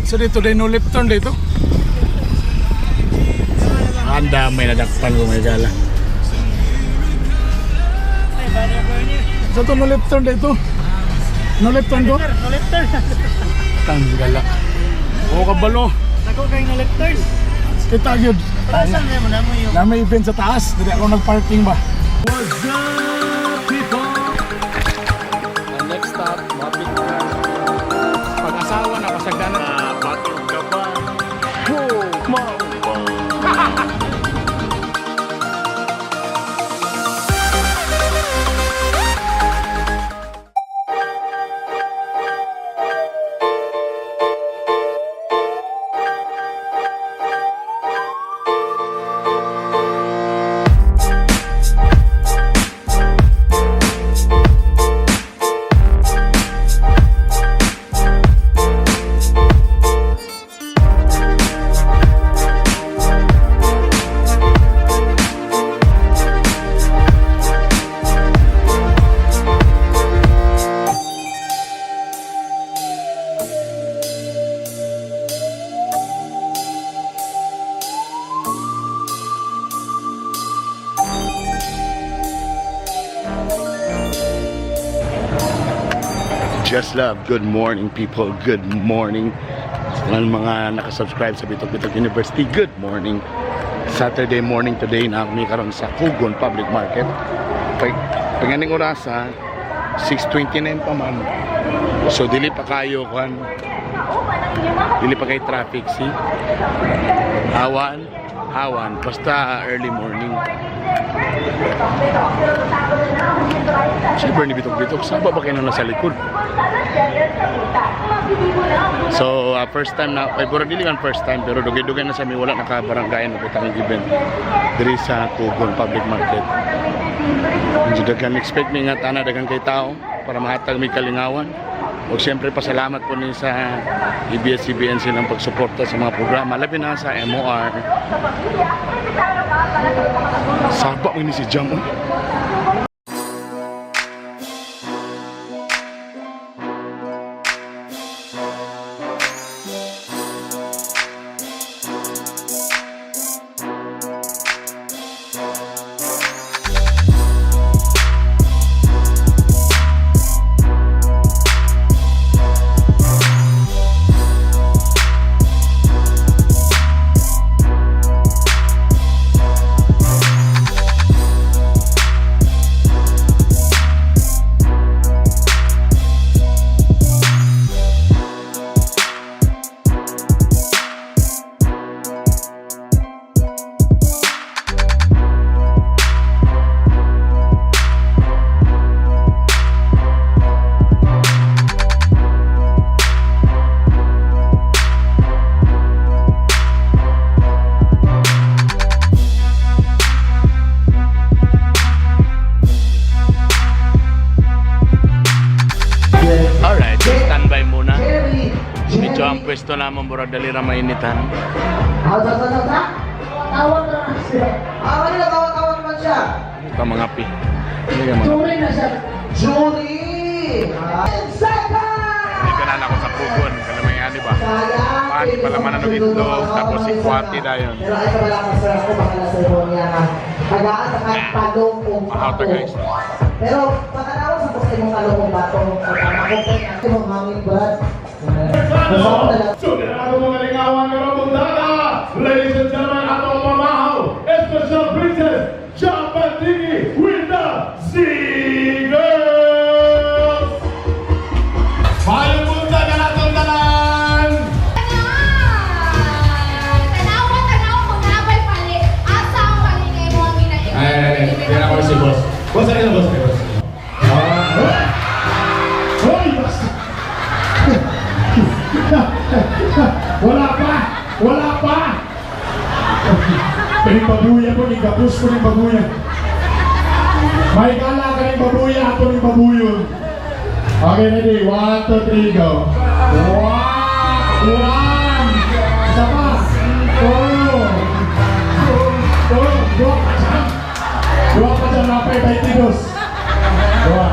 So dito din no left turn dito. Anda may nadakpan ko may gala. Sa to no left turn dito. No left turn do? No left turn. Tanggala. O kabalo. Ako kay no left turn. Kita gyud. Para saan mo na mo yung Na may event sa taas, dili ako nagparking ba. What's up, people? Next stop, mapit na. Pag-asawa na kasagdanan. Batog ka ba? Oh, maupa. Just love. Good morning, people. Good morning. Sa tanan mga nakasubscribe sa Bitok Bitok University, good morning. Saturday morning today na kami karon sa Kugon Public Market. Pag panganing orasa, 6:29 pa man. So dili pa kayo kan. Dili pa kay traffic, see? Awan, awan basta early morning. Siyempre ni Bitok Bitok, saba ba kayo na nasa likod? So, first time na, ay, pero dili man first time, pero dugay-dugay na sa mi, wala nakabaranggayan na butang event diri sa Kugon Public Market. Medyo daghan expect mi nga tana daghan kay tao para mahatag mi kalingawan. O siyempre pasalamat po ni sa ABS-CBN silang pagsuporta sa mga programa labi na sa MOR. Saba mo ni si Jam. Oy. Alright, so standby muna. Medyo ang pwesto naman murag dali ra mainitan. Tawag na lang siya. Ah, kanina tawag-tawag naman siya. Ito mga pi. Hindi ka mga. Jury na siya. Jury! 10 seconds! Hindi ka na ako sa Kugon. Kana may ani ba? Sayang. Pati pala man ang itlog, tapos si Kwati dayon. Pero ay wala ka sir, ako bahala sa niya nga. Tagaan sa kahit talong o Mahaw ta, bato. guys. Pero pagkatawag sa gusto mong talong o bato, pagkatawag mong hangin, Brad. Gusto ko na lang. So, ano mga lingawan nga rabundada? Ladies and gentlemen, atong mamahaw, Special Princess, Japatini with the Z-Girls! Mayong buntag na atong tanan! Tanawa, tanawa kung nabay pali. Asa ang pali kay mo ang ginaim. Ay, ay, ay, kaya ako si boss. Boss, ano yung boss? Kay boss? Ah, Hoy! Basta! Wala pa! Wala pa! Pining babuya po, ning gapos ko ning babuya. May gala ka ning babuya, ato ning babuyon. Okay, ready? One, two, three, go. One! One! Isa pa! Two! Two! Dua pa dyan! Dua pa dyan, napay 22. Dua.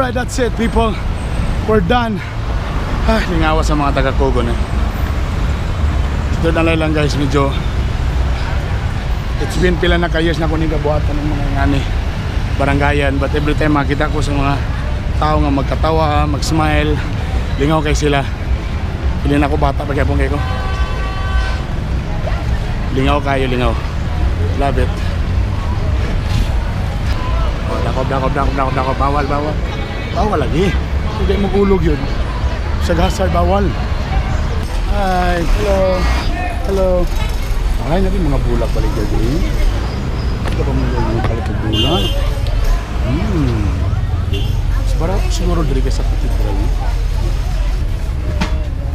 Alright, that's it, people. We're done. Ah, lingawa sa mga taga-Cogon eh. Ito na lang, guys, medyo it's been pila na ka years na ko kabuhatan ng mga ngani barangayan, but every time makita ko sa mga tao nga magkatawa, mag-smile, lingaw kay sila. Pili na ako bata pa kay ko. Lingaw kayo, lingaw. Love it. Oh, dakop, dakop, dakop, dakop, dakop. Bawal, bawal. Bawal lagi. Hindi mo gulog yun. Sa gasar, bawal. Hi, hello. Hello. Ay, natin mga bulak balik dyan. Ito ba mga palit og bulak? Mas barato siguro diri kay sa cathedral. Eh.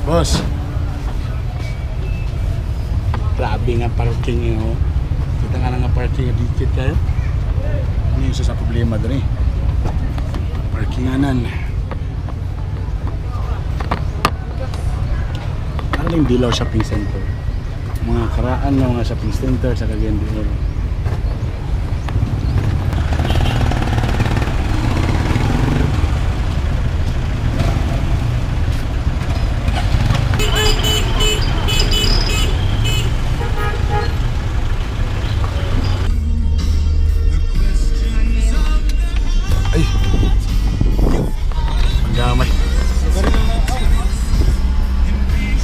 Boss. Grabe nga parking eh, oh. Kita nga na nga parking nga dikit kayo. Ano yung isa sa problema diri? Parkinganan. Ano yung Dilaw Shopping Center? Mga karaan ng mga shopping center sa Cagayan de Oro. Ay! Ang gamay.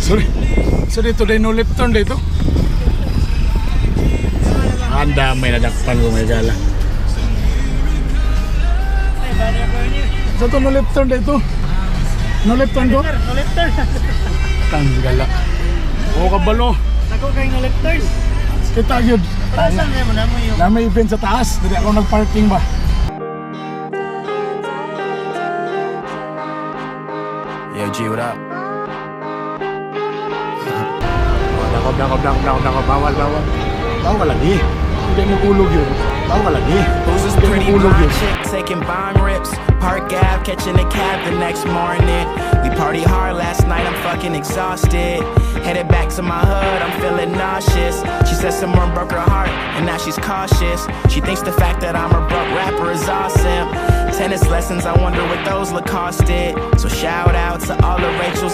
Sorry. Sorry, today no left turn dito. Ang damay na dakpan ko may gala. Ay, barya ko niyo. Sa to no left turn dito. No left turn do. No left turn. Tanggala. O kabalo. Dako kay no left turn. Kita yun. Pero saan mo na mo yung Na may event sa taas. Dili ako nag-parking ba. Yo, G, what up? Oh, dakop, dakop, dakop, dakop, dakop. Bawal, bawal. Bawal lagi. Hindi mo gulog yun. Bawal lagi. Who's this Hindi mo pretty gulog blonde yun. chick taking bong rips? Park Ave, catching a cab the next morning. We party hard last night, I'm fucking exhausted. Headed back to my hood, I'm feeling nauseous. She said someone broke her heart, and now she's cautious. She thinks the fact that I'm a broke rapper is awesome. Tennis lessons, I wonder what those look costed. So shout out to all the Rachels.